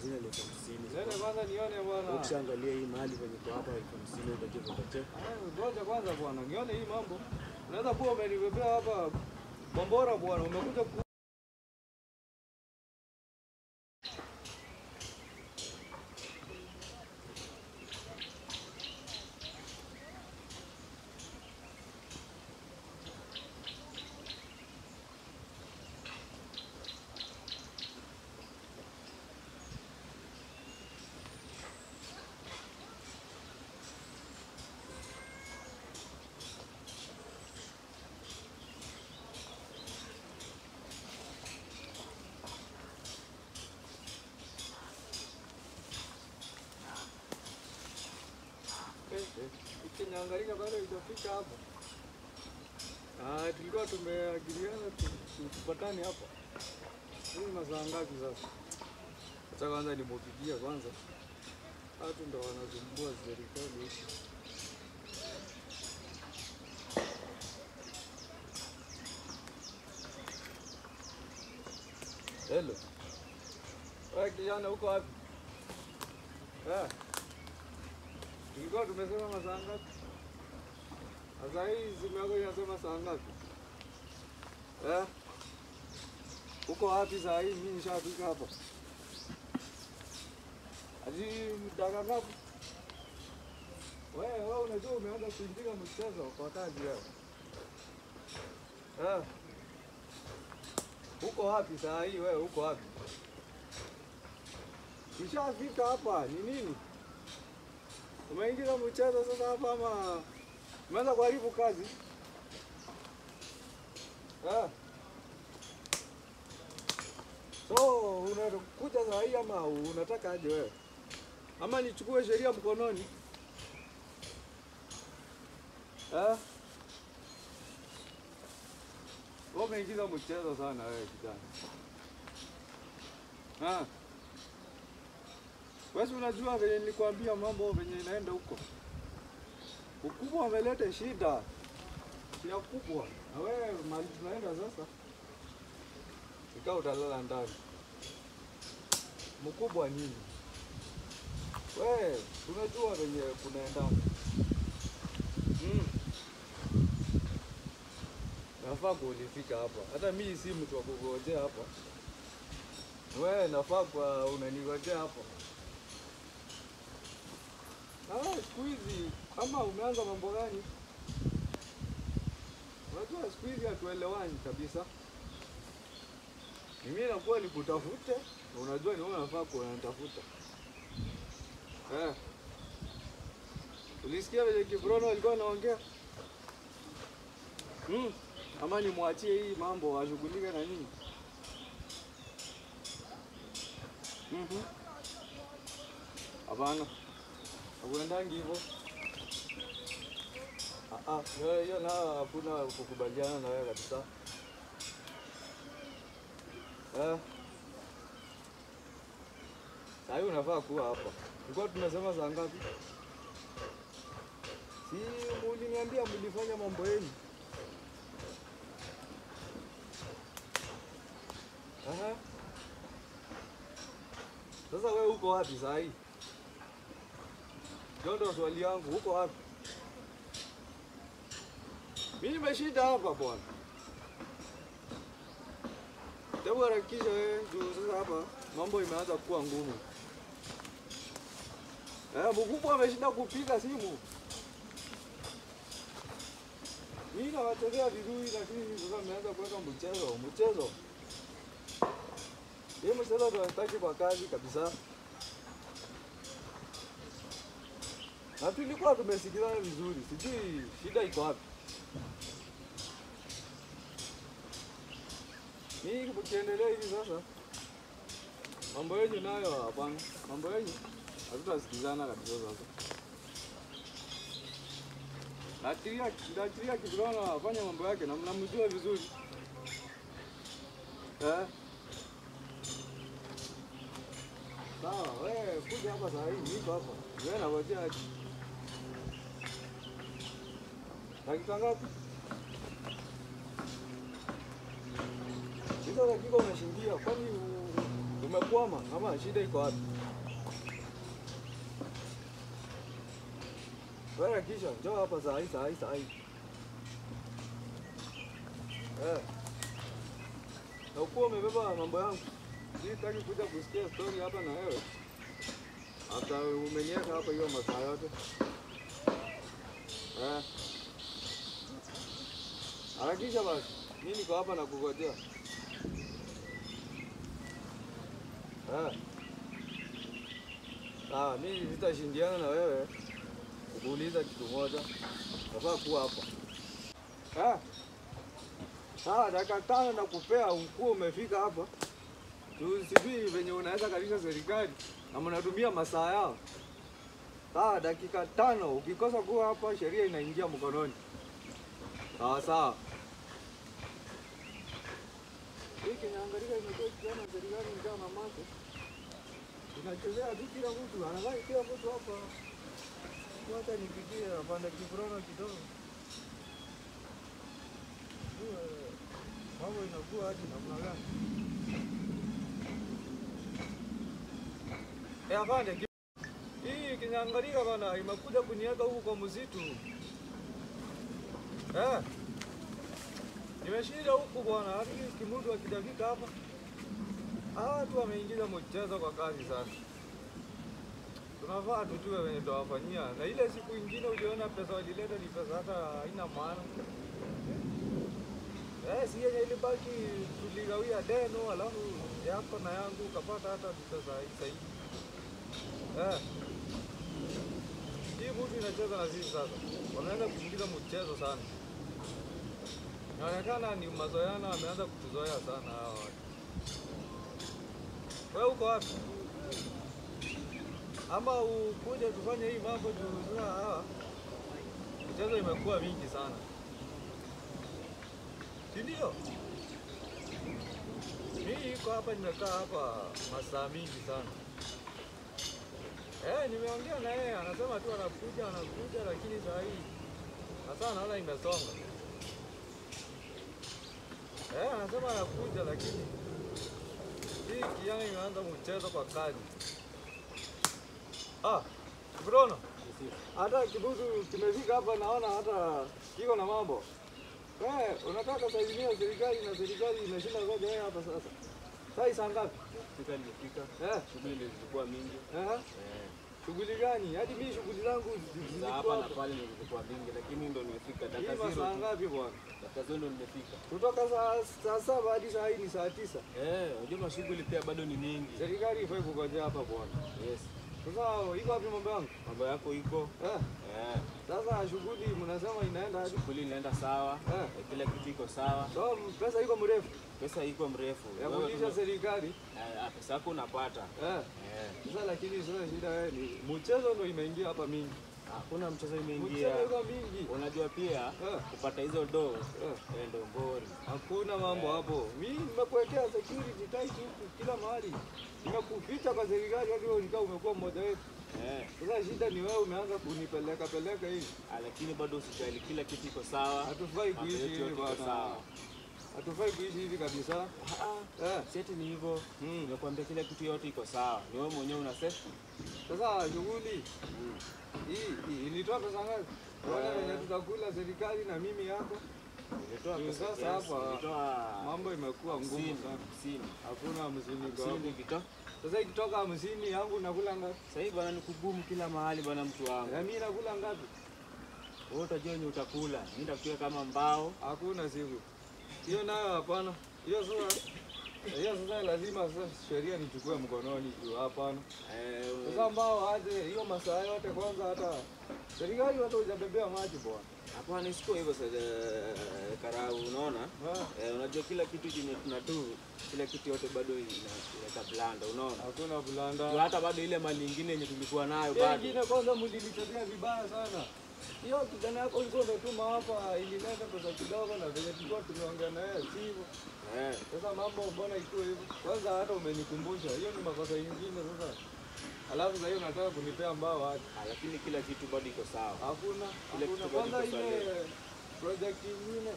Hazina 50,000. Nene kwanza nione bwana. Ukishaangalia hii mahali penye kwa hapa 50,000 utajua utache. Ngoja kwanza bwana, nione hii mambo. Unaweza kuwa umenibebea hapa bombora bwana, umekuja Niangalia bado haijafika hapo. Ah, tulikuwa tumeagiriana tupatane hapa. Hii masaa ngapi sasa? Acha kwanza nimupigie kwanza. Watu ndo wanazungua serikali huko. Hello. Wewe kijana uko wapi? Eh. Tulikuwa tumesema masaa ngapi? Sasa hii simu yako inasema saa ngapi? Eh? Uko wapi saa hii? Mimi nishafika hapa. Aji dakika ngapi? Wewe unajua umeanza kuingiza mchezo kwa kazi wewe. Eh? Uko wapi saa hii wewe? Uko wapi? Nishafika hapa, ni nini? Umeingiza mchezo sasa hapa ama umeanza kuharibu kazi? Ah. So unakuja saa hii ama unataka aje wewe? Ama nichukue sheria mkononi? Ah. Wewe umeingiza mchezo sana wewe kijana. Ah. Wewe unajua vile nilikwambia mambo venye inaenda huko. Ukubwa ameleta shida. Shida kubwa. Na wewe mali tunaenda sasa. Ikao utalala ndani. Mkubwa nini? Wewe unajua venye kunaenda. Nafaa kulifika hapa. Hata mimi si mtu wa kugojea hapa. Wewe nafaa kwa unanigojea hapa. Ah, siku hizi kama umeanza mambo gani? Unajua siku hizi hatuelewani kabisa. Mimi nakuwa nikutafute, unajua ni wewe unafaa kunitafuta. Eh. Ulisikia vile Kibrono alikuwa anaongea? Ama nimwachie hii mambo ashughulike na nini? Hapana. Hakuendangi hivyo. Hiyo na hakuna kukubaliana na wewe kabisa. Eh. Sasa unafaa kuwa hapa. Tulikuwa tunasema saa ngapi? Si mliniambia mlifanya mambo yenu. Aha. Sasa wewe uko wapi saa hii? Ndio swali yangu, uko wapi? Mimi nimeshinda hapa bwana. Hebu harakisha wewe, juu sasa hapa mambo imeanza kuwa ngumu. Mkubwa ameshinda kupiga simu. Mimi nawachezea vizuri lakini sasa nimeanza kuweka mchezo. Hii mchezo tunataka kwa kazi kabisa. Na tulikuwa tumesikizana vizuri, sijui shida iko wapi. Mimi kukiendelea hivi sasa mambo yenu nayo hapana, mambo yenu hatutasikizana kabisa sasa. Naachilia Kibrono afanye mambo yake na mnamjua vizuri. Eh? Sawa, wewe kuja hapa saa hii, niko hapa. Wewe nangojea aje. Dakika ngapi? Hizo dakika umeshindia, kwani Umekwama ama shida iko wapi? Wewe kisha njoo hapa saa hii saa hii saa hii. Eh. Na ukuwa umebeba mambo yangu. Sitaki kuja kusikia story hapa na wewe. Hata umeniweka hapa hiyo masaa yote. Eh. Harakisha basi. Mimi niko hapa na kungojea. Eh. Ah, mimi sitashindiana na wewe. Kuuliza kitu moja. Nafaa kuwa hapa. Eh. Ah, dakika 5 na kupea ukuu umefika hapa. Tu sijui venye unaweza kabisa serikali na mnatumia masaa yao. Ah, dakika 5 ukikosa kuwa hapa sheria inaingia mkononi. Sawa sawa. Hii kinyangalika imekuwa ikiona serikali ni kama mamake. Inachezea tu kila mtu, anadai kila mtu hapa. Wacha nipigie afande Kiprono kidogo. Mambo inakuwa aje namna gani? Eh, afande, hii kinyangalika bana imekuja kuniweka huku kwa msitu. Eh. Nimeshinda huku bwana, hadi kimudu akidafika hapa. Ah, tu wameingiza mchezo kwa kazi sana. Tunafaa tujue wenye tutawafanyia. Na ile siku ingine uliona pesa walileta ni pesa hata haina maana. Eh, si yenye ilibaki tuligawia deno alafu yako na yangu ukapata hata pesa haisaidi. Eh. Hii mtu inacheza na sisi sasa. Wameanza kuingiza mchezo sana. Inaonekana ni mazoeano, wameanza kutuzoea sana hawa watu. Wewe uko wapi? Ama ukuje tufanye hii mambo juu sasa hawa. Mchezo imekuwa mingi sana. Si ndio? Mimi iko hapa nimekaa hapa masaa mingi sana. Eh, nimeongea na yeye anasema tu anakuja anakuja lakini saa hii sasa naona imesonga. Eh, anasema anakuja lakini hii kijana imeanza mchezo kwa kazi. Ah, Bruno. Hata kibuzu kimefika hapa naona hata kiko na mambo. Eh, unataka salimia serikali na serikali imeshinda ngoja wewe hapa sasa. Sasa saa ngapi? Serikali imefika. Eh, Shughuli ndio zilikuwa mingi. Eh. Eh. Shughuli gani? Hadi mimi shughuli zangu Za hapa na pale ndio zilikuwa mingi lakini ndio nimefika dakika 0. Saa 0. ngapi bwana? Dakika 0 ndio nimefika. Kutoka saa 7 hadi saa hii ni saa 9. Eh, unajua mashughuli pia bado ni mingi. Serikali ifai kungojea hapa bwana. Yes. Sasa iko wapi mambo yangu? Mambo yako iko? Eh. Eh. Sasa shughuli mnasema inaenda aje? Shughuli inaenda sawa. Eh. Kila kitu iko sawa. So pesa iko mrefu. Pesa iko mrefu. Ya kulisha serikali. Eh, pesa yako unapata. Eh. Sasa lakini sasa shida wewe ni mchezo ndio imeingia hapa mingi. Hakuna mchezo imeingia. Mchezo iko mingi. Unajua pia kupata hizo do ndio ngori. Hakuna mambo hapo. Mimi nimekuwekea security tight huku kila mahali. Nimekuficha kwa serikali hadi wewe ulikaa umekuwa mmoja wetu. Eh. Sasa shida ni wewe umeanza kunipeleka peleka hivi. Lakini bado usijali, kila kitu iko sawa. Hatufai kuishi hivi bwana. Hatufai kuishi hivi kabisa. Eh, seti ni hivyo. Nimekuambia kila kitu yote iko sawa. Ni wewe mwenyewe unasema. Sasa shughuli hii ilitoa pesa ngapi? Wale wenye tutakula serikali na mimi yako. Ilitoa pesa sasa hapa. Ilitoa mambo imekuwa ngumu sana. 50. Hakuna 50 kwa. 50 kito. Sasa ikitoka 50 yangu nakula ngapi? Sasa hivi bwana ni kugumu kila mahali bwana mtu wangu. Na mimi nakula ngapi? Wewe utajua yenye utakula. Mimi nitakuwa kama mbao. Hakuna siku. Hiyo nayo hapana. Hiyo sasa hiyo sasa lazima sasa sheria nichukue mkononi juu hapana. Eh, sasa mbao aje hiyo masaa yote kwanza hata serikali watu hujabebea maji bwana. Hapana, siko hivyo sasa Karau, unaona? Eh, unajua kila kitu chenye tunadu, kila kitu yote bado inaleta blanda, unaona? Hakuna blanda. Hata bado ile mali nyingine yenye tulikuwa nayo bado. Nyingine kwanza mlilichezea vibaya sana. Hiyo kijana yako ulikuwa umetuma hapa ilileta pesa kidogo na vile tulikuwa tumeongea na yeye si hivyo. Eh. Sasa mambo mbona ikuwe hivyo? Kwanza hata umenikumbusha. Hiyo ni makosa nyingine sasa. Alafu sasa hiyo unataka kunipea mbao aje? Lakini kila kitu bado iko sawa. Hakuna. Kila kitu Kwanza bado iko ile sawa. project nyingine.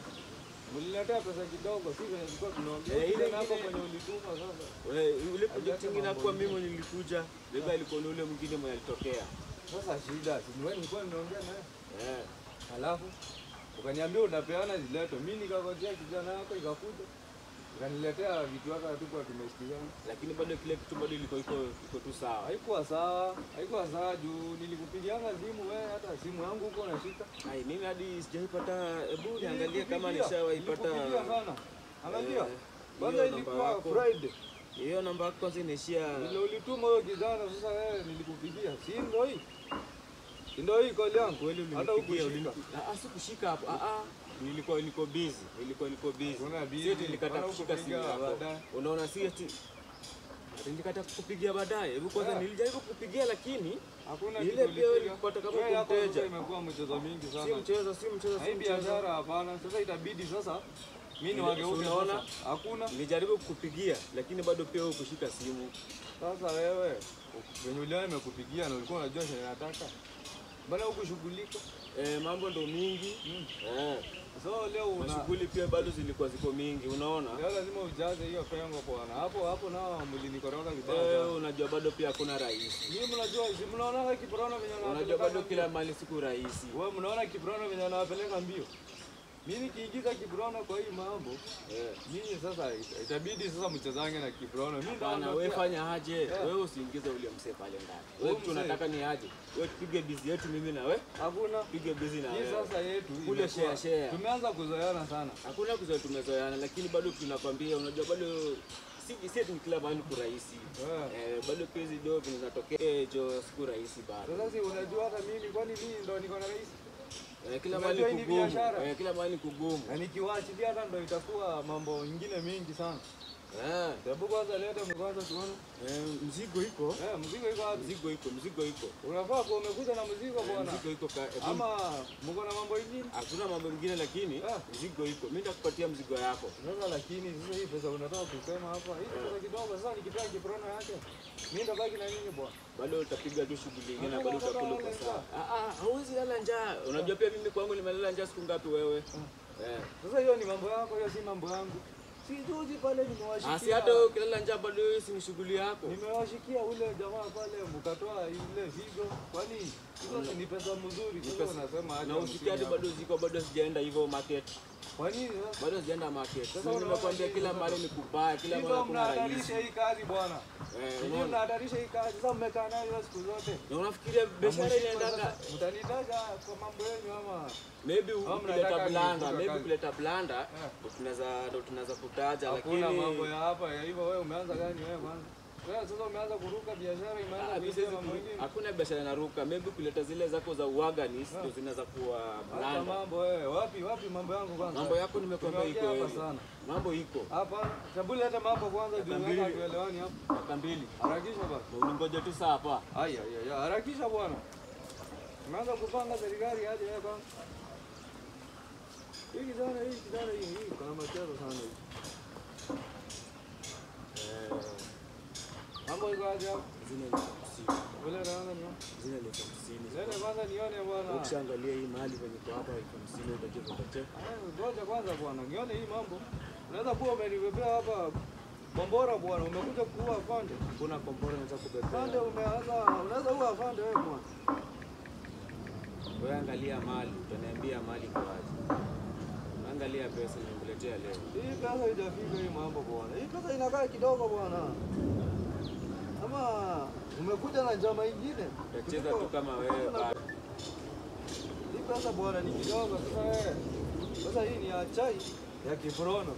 Mliletea pesa kidogo, si venye tulikuwa tunaongea. Ile hapo kwenye ulituma sasa. Wewe ule project nyingine hakuwa mimi nilikuja, beba ilikuwa ni ule mwingine mwenye alitokea. Sasa shida, si wewe nilikuwa ninaongea naye. Eh. Alafu ukaniambia unapeana ziletwe. Mimi nikangojea kijana yako ikakuja. Ukaniletea vitu hata hatukuwa tumesikizana. Lakini bado kile kitu bado ilikuwa iko tu sawa. Haikuwa sawa, haikuwa sawa juu nilikupigianga simu wewe hata simu yangu huko unashika. Ai, mimi hadi sijaipata, hebu niangalie kama nishawaipata. Nilikupigia sana. Angalia. Kwanza ilikuwa Friday. Hiyo namba yako kwanza inaishia. Ndio ulituma huyo kijana sasa wewe nilikupigia. Si ndio hii? Ndio hii call yangu. Kweli hata ulinipigia hukushika. Ah, sikushika hapo. Ah. Nilikuwa niko busy. Nilikuwa niko busy. Sio nilikata kushika simu yako. Unaona si eti nilikata kukupigia baadaye. Hebu kwanza nilijaribu kukupigia lakini hakuna ile kitu pia ulipata kama mteja. Imekuwa mchezo mingi sana. Si mchezo, si mchezo, si mchezo. Biashara hapana. Sasa itabidi sasa mimi niwageuke sasa. Hakuna. Nilijaribu kukupigia lakini bado pia hukushika simu. Sasa wewe wenye uliona nimekupigia na ulikuwa unajua chenye nataka. Mbona hukushughulika? Mambo ndo mingi. So leo una shughuli pia bado zilikuwa ziko mingi, unaona? Leo lazima ujaze hiyo pengo bwana. Hapo hapo nao mlinikoroga vibaya. Unajua bado pia hakuna rahisi. Mimi mnajua, si mnaona Kiprono venye anawapeleka. Unajua bado kila mali siku rahisi. Wewe mnaona Kiprono venye anawapeleka mbio. Mimi nikiingiza Kiprono kwa hii mambo, mimi sasa itabidi sasa mchezange na Kiprono. Mimi bana wewe fanya aje? Wewe usiingize ule msee pale ndani. Wewe tunataka ni aje? Wewe tupige busy yetu mimi na wewe. Hakuna. Tupige busy na wewe. Hii sasa yetu kule share share. Tumeanza kuzoeana sana. Hakuna kuzoea, tumezoeana lakini bado tunakwambia unajua bado si eti kila mahali ku rahisi. Bado pia hizi do zinatokea jo siku rahisi bado. Sasa si unajua hata mimi kwani mimi ndo niko na rahisi? Kila mahali kugumu. Kila mahali kugumu. Na nikiwaachilia hata ndo itakuwa mambo mengine mingi sana. Hebu kwanza leta kwanza tuone. Mzigo iko? Mzigo iko wapi? Mzigo iko, mzigo iko. Unafaa kuwa umekuja na mzigo bwana. Mzigo iko ama mko na mambo mengine? Hakuna mambo mengine lakini mzigo iko. Mimi nitakupatia mzigo yako. Sasa lakini sasa hii pesa unataka kusema hapa. Hii pesa kidogo sasa nikipewa Kiprono yake. Mimi nitabaki na nini bwana? Bado utapiga tu shughuli nyingine na bado utakula pesa. Hauwezi lala njaa. Unajua pia mimi kwangu nimelala njaa siku ngapi wewe? Sasa hiyo ni mambo yako, hiyo si mambo yangu. Si juzi pale nimewashikia. Si hata ukilala njaa bado si shughuli yako. Nimewashikia ule jamaa pale mkatoa ile figo. Kwani hizo ni pesa mzuri. Sasa unasema aje? Na usikia hadi bado ziko bado sijaenda hivyo market. Kwa nini sasa? Bado sijaenda market. Sasa nimekuambia kila mahali ni kubaya, kila mahali kuna mnahatarisha hii kazi bwana. Ninyi mnahatarisha hii kazi. Sasa mmekaa nayo siku zote. Na unafikiria biashara inaenda mtanitaja kwa mambo yenu ama maybe ukileta blanda, maybe kuleta blanda ndo tunaweza kutaja lakini hakuna mambo ya hapa ya hivyo. Wewe umeanza gani wewe kwanza? Wewe sasa umeanza kuruka biashara imeanza kuingia mambo mengine. Hakuna biashara inaruka. Maybe kuleta zile zako za uaganist ndio zinaweza kuwa blanda. Mambo wewe wapi wapi mambo yangu kwanza? Mambo yako nimekwambia iko hapa sana. Mambo iko. Hapa sabuni leta mambo kwanza juu hapa tuelewani hapa. Dakika mbili. Harakisha bwana. Uningoje tu saa hapa. Haya haya harakisha bwana. Umeanza kupanga serikali aje wewe kwanza. Hii kijana hii kuna mchezo sana hii. Mambo iko aje hapo? Zina ni 50. Wale raana ni? Zina ni 50. Leta kwanza nione bwana. Ukishaangalia hii mahali penye kwa hapa 50 utajua utache. Ngoja kwanza bwana, nione hii mambo. Unaweza kuwa umenibebea hapa kombora bwana, umekuja kuua afande. Kuna kombora unaweza kubebea. Afande umeanza, unaweza uua afande wewe bwana. Wewe angalia mali, utaniambia mali kwa aje. Angalia pesa nimekuletea leo. Hii pesa haijafika hii mambo bwana. Hii pesa inakaa kidogo bwana. Ama umekuja na njama nyingine? Utacheza tu kama wewe bado. Hii pesa bwana ni kidogo sasa wewe. Sasa hii ni ya chai ya Kiprono.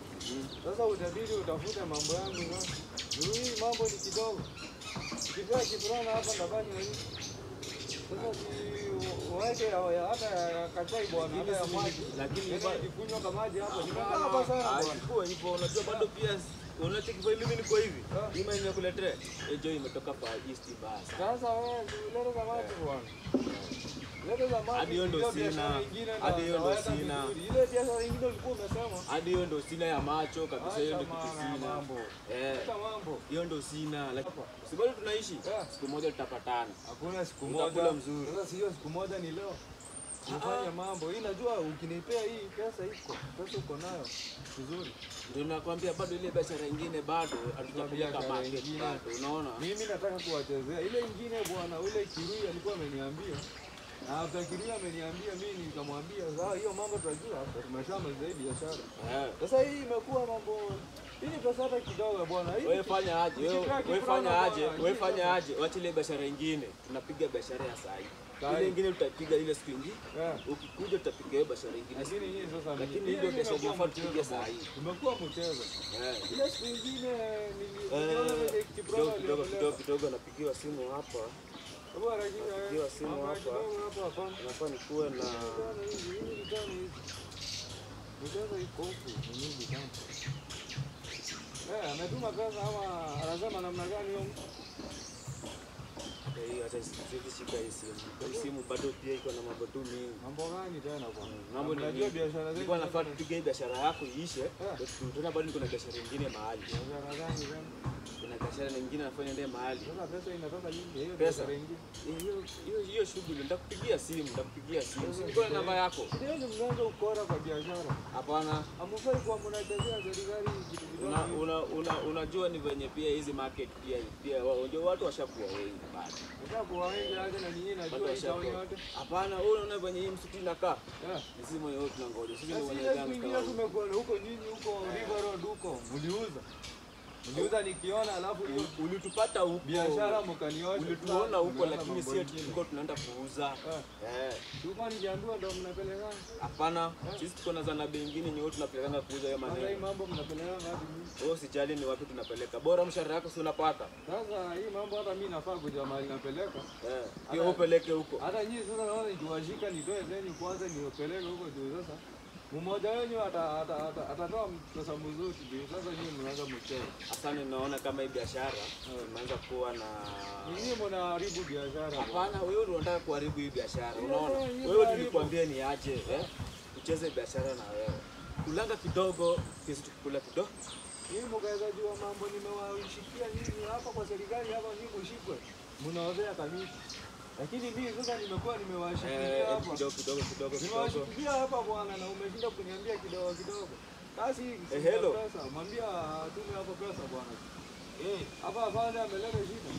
Sasa utabidi utafute mambo yangu sasa. Hii mambo ni kidogo. Ukipewa Kiprono hapa ndabaki na hii. Sasa si waje hata ya kachai bwana hata ya maji. Lakini nikunywa kama maji hapo. Nimekaa hapa sana bwana. Kwa hivyo unajua bado pia unacheki kwa mimi niko hivi. Mimi nimekuletea. Ejo imetoka pa East basi. Sasa wewe leta za maji bwana. Leta za maji. Hadi hiyo ndo sina. Hadi hiyo ndo sina. Ile biashara nyingine ulikuwa umesema. Hadi hiyo ndo sina ya macho kabisa, hiyo ndo kitu sina. Hata mambo. Hiyo ndo sina. Lakini si bado tunaishi. Siku moja tutapatana. Hakuna siku moja. Utakula mzuri. Sasa sio siku moja ni leo. Ufanye mambo. Hii najua ukinipea hii pesa iko. Pesa uko nayo. Vizuri. Ndio nakwambia bado ile biashara nyingine bado hatujapeleka market bado, unaona? Mimi nataka kuwachezea. Ile nyingine bwana, ule Kirui alikuwa ameniambia. Na after Kirui ameniambia mimi nikamwambia sawa, hiyo mambo tutajua after tumeshamaliza hii biashara. Sasa hii imekuwa mambo hii ni pesa hata kidogo bwana. Wewe fanya aje? Wewe fanya aje? Wewe fanya aje? Wacha ile biashara nyingine. Tunapiga biashara ya saa hii. Ile nyingine tutapiga ile siku nyingine. Ukikuja tutapiga hiyo biashara nyingine. Lakini hii sasa lakini hiyo biashara inafaa tupige saa hii. Tumekuwa mchezo. Ile siku nyingine niliona ile kiprogram kidogo kidogo kidogo napigiwa simu hapa. Napigiwa simu hapa. Nafaa nikuwe na mchezo iko huku ni mingi sana. Ametuma pesa ama anasema namna gani hiyo? Acha sisi hii simu. Hii simu bado pia iko na mambo tu mingi. Mambo gani tena bwana? Mambo ni unajua biashara zetu. Nilikuwa nafaa tupige biashara yako iishe. Tena bado niko na biashara nyingine mahali. Biashara gani tena? Kuna biashara nyingine nafanya ndio mahali. Sasa pesa inatoka lini? Hiyo biashara nyingine. Hiyo shughuli nitakupigia simu, nitakupigia simu. Niko na namba yako. Ndio mnaanza ukora kwa biashara. Hapana. Hamfai kwa mnachezea serikali kitu kidogo. Unajua ni venye pia hizi market pia unajua watu washakuwa wengi bado. Washakuwa wengi aje na nyinyi najua hii town yote. Hapana, wewe unaona venye hii msitu inakaa. Sisi mwenyewe tunangoja. Sisi ni wenye gani? Sisi tumekuwa huko nyinyi huko River Road huko. Mliuza. Mliuza nikiona alafu ulitupata huko. Biashara mkaniosha. Ulituona huko lakini sio tulikuwa tunaenda kuuza. Tulikuwa nijiambiwa ndio mnapelekana. Hapana, sisi tuko na zana bengine nyote tunapelekana kuuza hiyo maneno. Sasa hii mambo mnapelekana wapi nyinyi? Wewe usijali ni wapi tunapeleka. Bora mshahara wako si unapata. Sasa hii mambo hata mimi nafaa kujua mahali napeleka. Hiyo upeleke huko. Hata nyinyi sasa naona nikiwashika nitoe zenu kwanza niwapeleke huko juu sasa. Mmoja wenu atatoa pesa mzuri juu sasa nyinyi mnaanza mchezo. Asante, naona kama hii biashara imeanza kuwa na nyinyi mnaharibu biashara. Hapana, wewe ndio unataka kuharibu hii biashara. Unaona? Wewe tulikwambia ni aje, Tucheze biashara na wewe. Kulanga kidogo, sisi tukikula kidogo. Nyinyi mkaweza jua mambo nimewashikia nyinyi hapa kwa serikali hapa nyinyi mshikwe. Mnaozea kamiti. Lakini mimi sasa nimekuwa nimewashikilia hapa. Kidogo kidogo kidogo. Nimewashikilia hapa bwana na umeshinda kuniambia kidogo kidogo. Basi hello. Pesa, mwambia tume hapo pesa bwana. Hapa afande ameleta shida.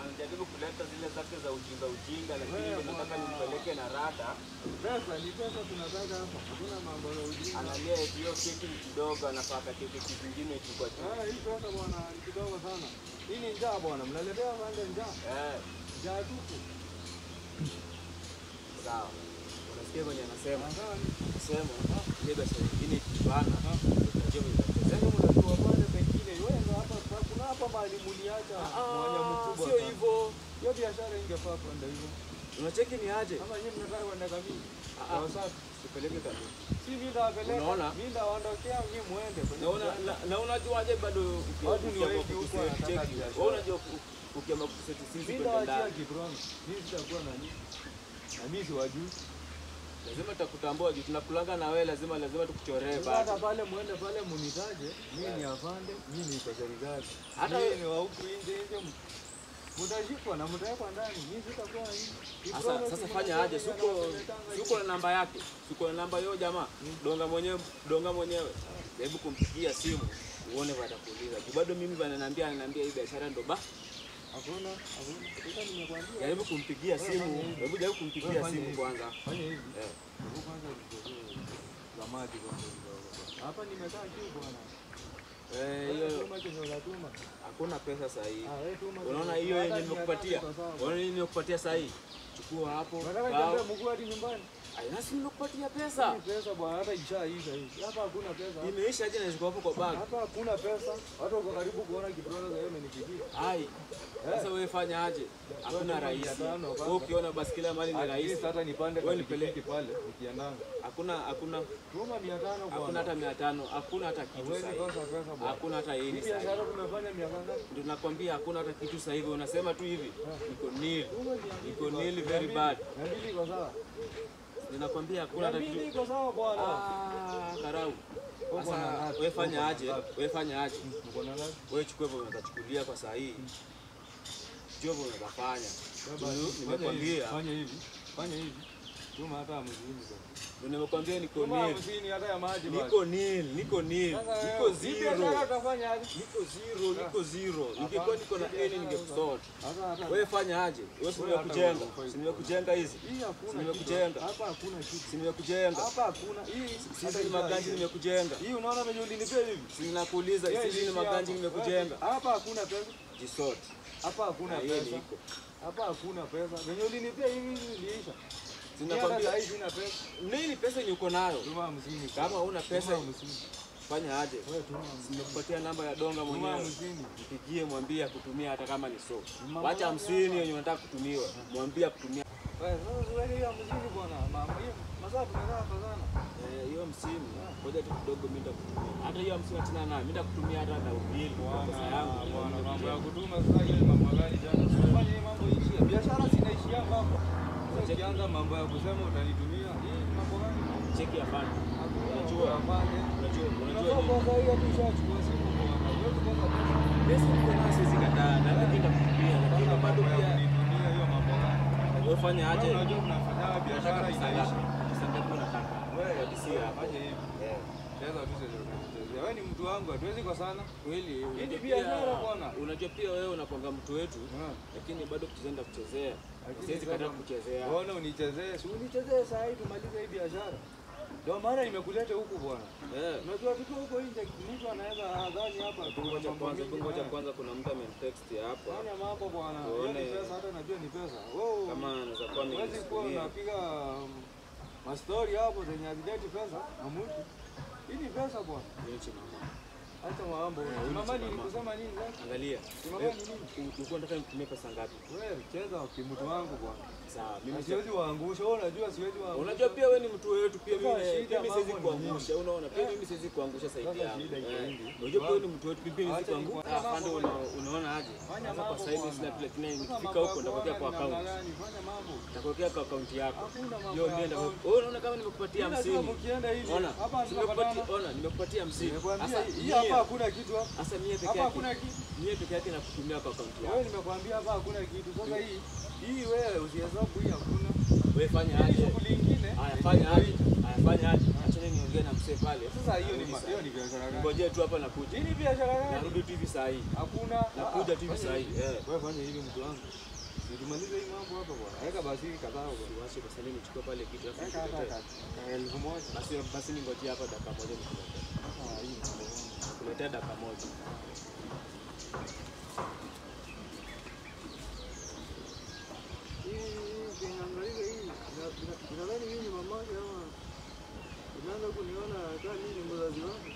Anajaribu kuleta zile zake za ujinga lakini nataka nimpeleke na rada. Pesa ni pesa tunataka hapa. Hakuna mambo ya ujinga. Analia hiyo keki ni kidogo anafaa keki kingine tu kwa tu. Hii pesa bwana ni kidogo sana. Hii ni njaa bwana, mnaletea afande njaa. Njaa tupu. Sawa. Unasikia mwenye anasema? Anasema ile biashara nyingine ikibana, tutajua itachezea. Mnajua pale pengine wewe ndo hapa kuna hapa mahali mliacha mwanya mkubwa. Sio hivyo. Hiyo biashara ingefaa kwenda hivyo. Unacheki ni aje? Kama nyinyi mnataka kwenda kamili. Sawa. Sipeleke kamili. Si mimi ndawapeleka. Unaona? Mimi ndawaondokea nyinyi muende. Na unajuaje bado watu ni wengi huko wanataka biashara. Wewe unajua ukiamua kuseti sisi kwenda ndani. Mimi ndawaachia Kiprono. Mimi sitakuwa na nyinyi. Na mimi siwajui. Lazima tutakutambua juu tunakulanga na wewe lazima tukuchoree bado. Hata pale muende pale munitaje, mimi ni afande, mimi ni kwa serikali. Hata mimi ni wa huku nje mtashikwa na mtawekwa ndani, mimi sitakuwa hivi. Sasa fanya aje? Siko na namba yake. Siko na namba hiyo jamaa. Donga mwenyewe. Hebu kumpigia simu uone watakuuliza. Bado mimi wananiambia hii biashara ndo ba. Hakuna. Sasa nimekwambia. Jaribu kumpigia simu. Hebu jaribu kumpigia simu kwanza. Fanya hivi. Hebu kwanza nitoe za maji kwanza kidogo. Hapa nimekaa kiu bwana. Hiyo tuma chenye unatuma. Hakuna pesa sahihi. Unaona hiyo yenye nimekupatia? Unaona hiyo nimekupatia sahihi? Chukua hapo. Nataka niende mguu hadi nyumbani. Nasi nimekupatia pesa. Hii pesa bwana hata ishaisha hii. Hapa hakuna pesa. Imeisha aje na ziko hapo kwa bag? Hapa hakuna pesa. Watu wako karibu kuona Kiprono sasa amenipigia. Ai. Sasa wewe fanya aje? Hakuna rahisi. Wewe ukiona basi kila mali ni rahisi. Hata nipande kwa pikipiki pale nikiendanga. Hakuna. Tuma 500 bwana. Hakuna hata 500, hakuna hata kitu sasa. Hakuna hata yeni sasa. Biashara tumefanya miaka ngapi? Ndio nakwambia hakuna hata kitu sasa hivi. Unasema tu hivi. Niko nil. Niko nil very bad. 200 kwa sawa. Ninakwambia hakuna hata kitu. 200 kwa sawa bwana. Karau. Sasa wewe fanya aje? Wewe fanya aje? Uko na ngapi? Wewe chukua hivyo utachukulia kwa saa hii. Jobo unafanya. Nimekwambia fanya hivi. Fanya hivi. Tuma hata 50 bwana. Nimekwambia niko Tuma nil. 50 hata ya maji basi. Niko nil, niko nil. Niko zero. Utafanya aje? Niko zero, niko zero. Ningekuwa niko na N ningekusort. Hata Wewe fanya aje? Wewe si nimekujenga. Si nimekujenga hizi. hii hakuna. Si nimekujenga. Hapa hakuna kitu. Si nimekujenga. Hapa hakuna. Hii Sisi ni maganji nimekujenga. Hii unaona venye ulinipea hivi? Si ninakuuliza sisi ni maganji nimekujenga. Hapa hakuna pesa. Jisort. Hapa hakuna pesa. Hapa hakuna pesa. Venye ulinipea hivi iliisha. Sinakwambia hii sina pesa. Nini pesa yenye uko nayo? Tuma 50. Kama una pesa 50. fanya aje? Wewe tuma 50. Nimekupatia namba ya Donga Tuma mwenyewe. 50. Mpigie mwambie akutumia hata kama ni so. Wacha 50 yenye unataka kutumiwa. Mwambie akutumia. Wewe sasa wewe hiyo 50 bwana. Mama hiyo masaa tumekaa hapa sana. Hiyo 50 ngoja tu kidogo mimi nitakutumia. Hata hiyo 50 achana nayo. Mimi nitakutumia hata na ubili kwa pesa yangu. Bwana mambo ya kutuma sasa ile mambo gani jana? Fanya hii mambo iishie. Biashara sinaishia hapa. Sasa ukianza mambo ya kusema utanitumia. Hii mambo gani? Cheki hapana. Unajua Unajua kwa hiyo tushachukua simu bwana. Wewe kukosa pesa. Pesa niko nayo siwezi kataa. Na mimi nitakutumia lakini bado Mambo ya pia kunitumia hiyo mambo gani? wewe fanya aje? Wewe unajua mnafanya biashara inaisha. Pesa ngapi unataka? Wewe Hadisia hapo. fanya hivi. Cheza tu sasa unanichezea. Wewe ni mtu wangu, hatuwezi kwa sana. Kweli Hii ni biashara bwana. Unajua pia wewe unakwanga mtu wetu lakini bado kuchezea nitakuchezea. Siwezi kataa kuchezea. Bwana unichezee, si unichezee saa hii tumalize hii biashara. Ndio maana nimekuleta huku bwana. Unajua tukiwa huko nje mtu anaweza adhani hapa. Ngoja kwanza, ngoja kwanza kuna mtu amenitext hapa. Fanya mambo bwana. Hiyo ni pesa hata najua ni pesa. Wewe kama anaweza kuwa huwezi kuwa unapiga mastori hapo zenye hazileti pesa na mtu. Hii ni pesa bwana. Mama. Acha mambo. Mama nilikusema nini sasa? Angalia. Mama ni nini? Ulikuwa unataka nitumie pesa ngapi? Wewe cheza kimtu wangu bwana. Sawa, mimi siwezi waangusha. Wewe unajua siwezi waangusha. Unajua pia wewe ni mtu wetu pia mimi siwezi kuangusha. Unaona pia mimi siwezi kuangusha saidi yangu. Unajua pia wewe ni mtu wetu pia mimi siwezi kuangusha. Afande unaona aje? Sasa kwa sasa hivi sina pila kile nikifika huko nitakuwekea kwa account. Fanya mambo. Nitakuwekea kwa account yako. Hiyo ndio. Wewe unaona kama nimekupatia 50. Ukienda hivi hapa ona nimekupatia 50. Sasa hii hapa hakuna kitu hapa. Sasa mie peke Hapa yake. hakuna kitu. Mie peke yake nakutumia kwa account yako. Wewe nimekwambia hapa hakuna kitu. Sasa hii wewe usihesabu hii hakuna. Wewe fanya aje? Shughuli nyingine. Haya fanya aje? Haya fanya aje? Acha niongee na msee pale. Sasa hiyo ni hiyo ni biashara gani? Ngojee tu hapa nakuja. Hii ni biashara gani? Narudi tu hivi saa hii. Hakuna. Nakuja tu hivi saa hii. Wewe fanya hivi mtu wangu. Nitumalize hii mambo hapa bwana. Weka basi kadhaa bwana. Usiwache kwa sababu nichukue pale kitu alafu nikuletee. 1000. Basi basi ningojee hapa dakika moja nikuletee. Ah, hii mambo. Nakuletea dakika moja. Nadhani mimi ni mamake ama unaanza kuniona kama mimi ni mzazi wako.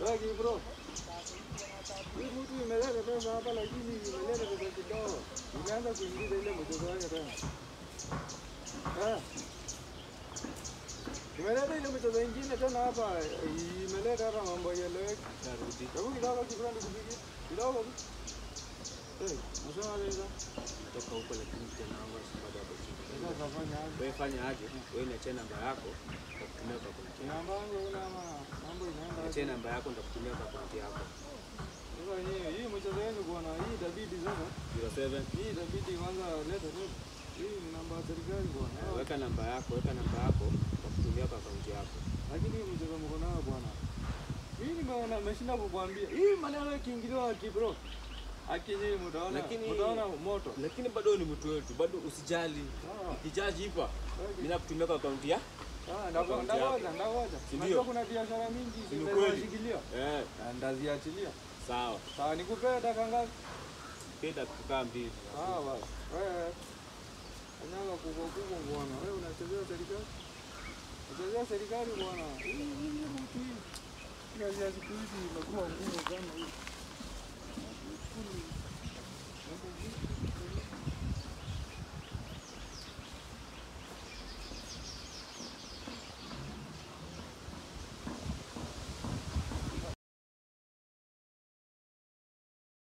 Wewe bro. Hii mtu imeleta pesa hapa lakini imeleta pesa kidogo. Imeanza kuingiza ile mchezo wake tena. Ah. Imeleta ile mchezo ingine tena hapa, imeleta hata mambo yeleweki. Narudi. Hebu kidogo kibrandi kupigia. Kidogo tu. Eh, nasema leza. Natoka huko lakini tena wangu bado hapo chini. Sasa fanya aje? Wewe fanya aje? Wewe niachie namba yako, nitakutumia kwa account. Namba yangu una ama mambo inaenda. Niachie namba yako nitakutumia kwa account yako. Sasa wenyewe hii mchezo wenu bwana, hii itabidi sasa. 07. Hii itabidi kwanza leta tu. Hii ni namba ya serikali bwana. Weka namba yako, weka namba yako nitakutumia kwa account yako. Lakini hii mchezo mko nao bwana. Mimi nimeona nimeshinda kukuambia. Hii maneno yakiingiliwa kibro. Akiji mtaona. Mtaona moto. Lakini bado ni mtu wetu, bado usijali. Ukijaji hapa, mimi nakutumia kwa account ya. Ah, ndagoja, ndagoja. Unajua kuna biashara mingi zimeshikilia. Eh, ndaziachilia. Sawa. Sawa, nikupea dakika ngapi? Penda kukaa mbili. Sawa basi. Wewe anyaga kubwa kubwa bwana. Wewe unachezea serikali? Unachezea serikali bwana. Hii mtu hii. Kazi ya siku hizi imekuwa ngumu sana hii.